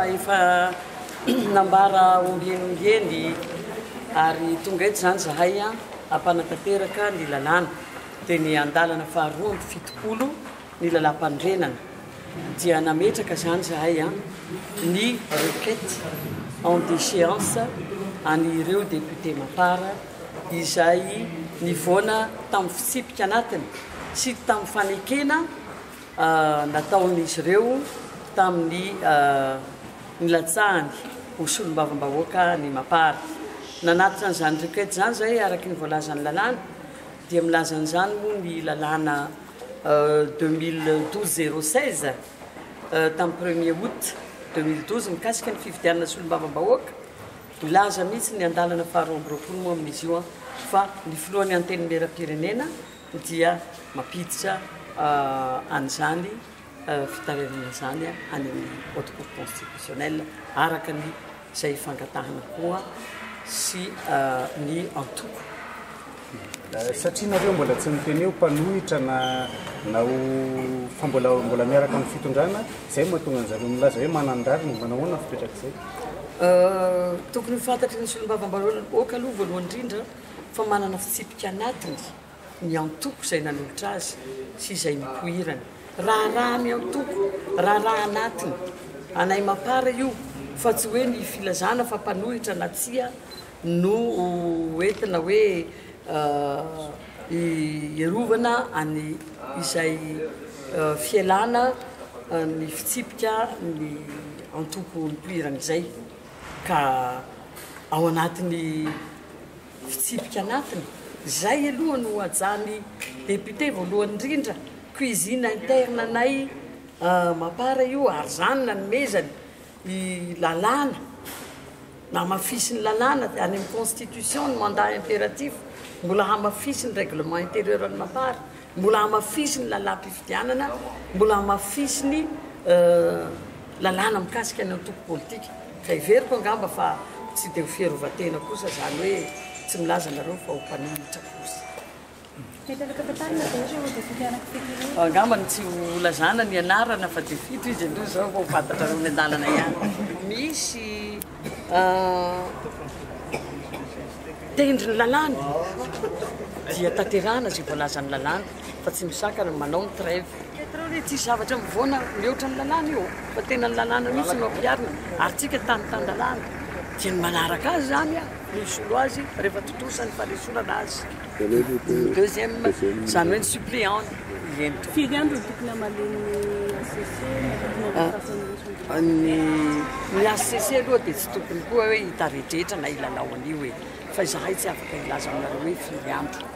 efa nambara ombieny ombieny ary tonga eto izany izahay hampanatanteraka ny lalàna dia ny andalana faharoa 72 ny lalàmpanorenana dia nametraka izany izahay ny requête en déchéance an'ireo député Mapar izay nivoana tamin'ny fitsipika anatiny sy tamin'ny fanekena nataon'izy ireo tamin'ny nilatsahany ho solombavambahoaka ny Mapar. Nanatitra an'izany requête izany izahay araka ny voalazan'ny lalàna, dia milaza an'izany moa ny lalàna 2012 016 tamin'ny premier août 2012 mikasika ny fifidianana solombavambahoaka. Milaza mihitsy ny andalana faha 22 moa amin'izy io fa ny filohan'ny Antenimierampirenena dia mampiditra an'izany fitarainana izany any amin'ny Haute Cour Constitutionnelle araka ny izay fangatahana koa sy ny antoko. Satria nareo mbola tsy niteny hoe mpanohitra na na ho fa mbola mbola miaraka amin'ny fitondrana, izay no mahatonga an'zareo milaza hoe manan-drariny, manahoana ny fipetrak'izay? Tokony ho fantatry ny solombavambahoaka aloha voalohany indrindra fa manana fitsipika anatiny ny antoko izay nanolotra azy sy izay nipoirany. Raharaha ny antoko, raharaha anatiny. Anay Mapar io fa tsy hoe ny filazana fa mpanohitra na tsia no entina hoe hiarovana any izay fialana ny fitsipika ny antoko nipoirany izay ka ao anatin'ny Fitsipika anatiny, izay aloha no hajan'ny député voalohany indrindra, cuisine interne anay Mapar io ary izany nanomezany ny lalàna, namafisin'ny lalàna any amin'ny constitution ny mandat impératif, mbola hamafisin'ny règlement intérieur an'ny Mapar, Mbola hamafisiny lalàm-pifidianana, mbola hamafisiny lalàna mikasika ny antoko politika. Ka heveriko angamba fa tsy dia ho fiarovan-tena kosa izany hoe tsy milaza nareo fa ho mpanohitra kosa. Mety afaka fantarina ve ireo député anankifito ireo? Angamba ny tsy ho lazana ny anarana fa dia fito izy aloha izao vao ho fantatrareo miandalana ihany. Misy Tendrin'ny lalàna dia tanterahana izay voalazan'ny lalàna fa tsy misakana ny manao ny trêve. Hitanareo hoe tsisy zavatra mivoana mihoatra ny lalàna io fa tena ny lalàna mihitsy no ampiharina ary tsika tany tan-dalàna dia ny manaraka azy izany no hisolo azy rehefa tontosa ny fanesorana azy. Deuxième, izany hoe ny suppléant ny eny. Firy andro no tokony hamalian'ny HCC na tokony handefasan'ny Ny ny HCC aloha dia tsy tokony koa hoe hitaredretra na hilalao an'io e! Fa izahay tsy afaka hilaza aminareo hoe firy andro.